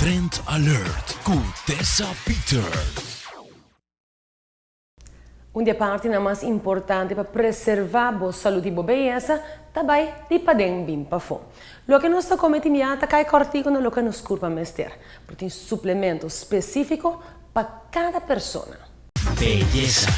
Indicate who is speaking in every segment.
Speaker 1: Trend Alert ku Tessa Peters.
Speaker 2: Un di e partinan mas importante pa preservá bo salud i bo beyesa ta bai di paden bin pafó. Loke nos ta kome tin bia ta kai kòrtiku na loke nos kurpa mester, pero tin suplemento spesífiko pa kada persona.
Speaker 1: Beyesa.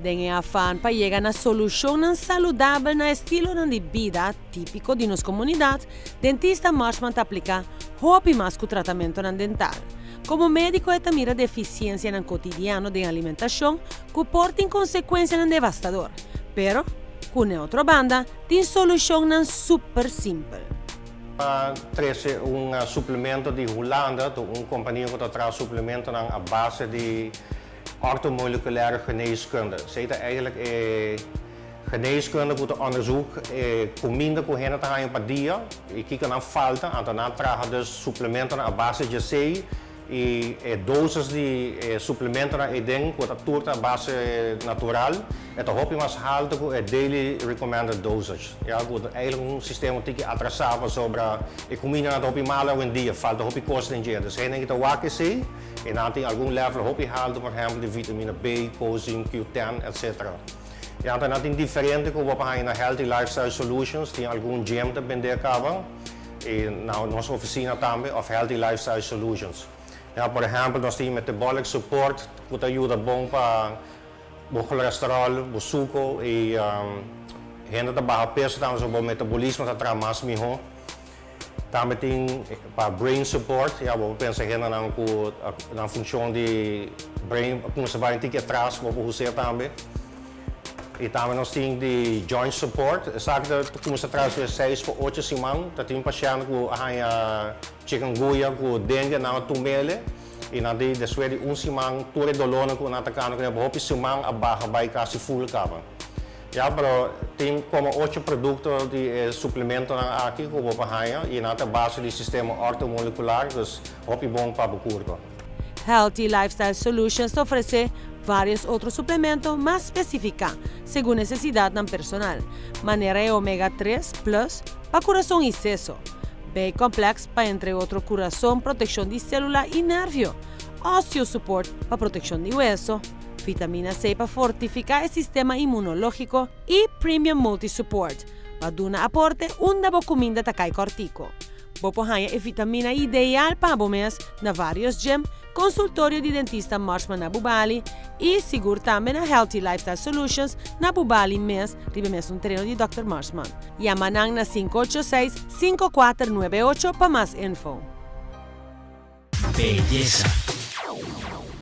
Speaker 2: Den e afan pa yega na solushonnan saludabel na estilonan di bida típiko di nos komunidat, dentista Marshman ta apliká hopi mas ku tratamentonan dental. Komo médiko e ta mira defisiensianan kotidiano den alimentashon ku por tin konsekuensianan devastador, pero ku n'e otro banda tin solushonnan super simpel.
Speaker 3: A trese un suplemento di Hulanda, un kompania ku ta traha suplementonan a base di Orthomoleculaire geneeskunde. Esei ta eigenlijk e geneeskunde ku ta onderzoek e kuminda ku hende ta haña pa dia i kiko nan falta. Anto nan traha dus suplementonan a base dje esei i e dosis di e suplementonan eiden ku ta tur ta a base natural e ta hopi mas haltu ku e daily recommended dosage. Ya ku ta eigenlijk un sistema tiki atrasá pasobra e kumindanan ta hopi malo awendia, falta hopi kos den dje. Dus hende ta wak esei. E nan tin algun level hopi haltu, por ehempel di vitamina B, coenzym Q10, etc. E anto nan tin diferente ku bo por haña na Healthy Lifestyle Solutions, tin algun gym ta bendé kaba, i na nos ofisina tambe, òf Healthy Lifestyle Solutions. Ya, por ehempel nos tin Metabolic Support ku ta yuda bon pa bo cholesterol, bo suko i hende ta baha peso tambe, so bo metabolismo ta traha mas mihó. Tambe tin pa brain support, ya bo por pensa hendenan ku nan funshon di brain a kuminsá bai un tiki atras, bo por us'é tambe. I tambe nos tin di joint support, esaki ta kuminsá tras di seis pa ocho siman, ta tin pashènt ku a haña chikungunya ku dengue, nan a tum'el i nan di despues di un siman tur e dolónan ku nan ta kanda kuné hopi siman a baha bai kasi full kaba. Ya, pero tin como ocho producto di e suplementonan aki cu bo por haña y nan ta base di sistema ortomolecular, dus hopi bon pa bo curpa.
Speaker 2: Healthy Lifestyle Solutions ta ofrece varios otro suplemento mas specifica segun necesidadnan personal, manera e Omega 3 Plus pa curason y seso, B-Complex pa entre otro curason, proteccion di celula y nervio, Osteo Support pa proteccion di hueso, Vitamina C pa fortifiká e sistema inmunológiko i Premium Multi Support pa duna aporte unda bo kuminda ta kai kòrtiko. Bo por haña e vitamina ideal pa bo mes na vários gym, konsultorio di dentista Marsman na Bubali i sigur tambe na Healthy Lifestyle Solutions na Bubali mes riba e mesun tereno di Dòkter Marsman. Yama nan na 586 5498 pa mas info.
Speaker 1: Beyesa.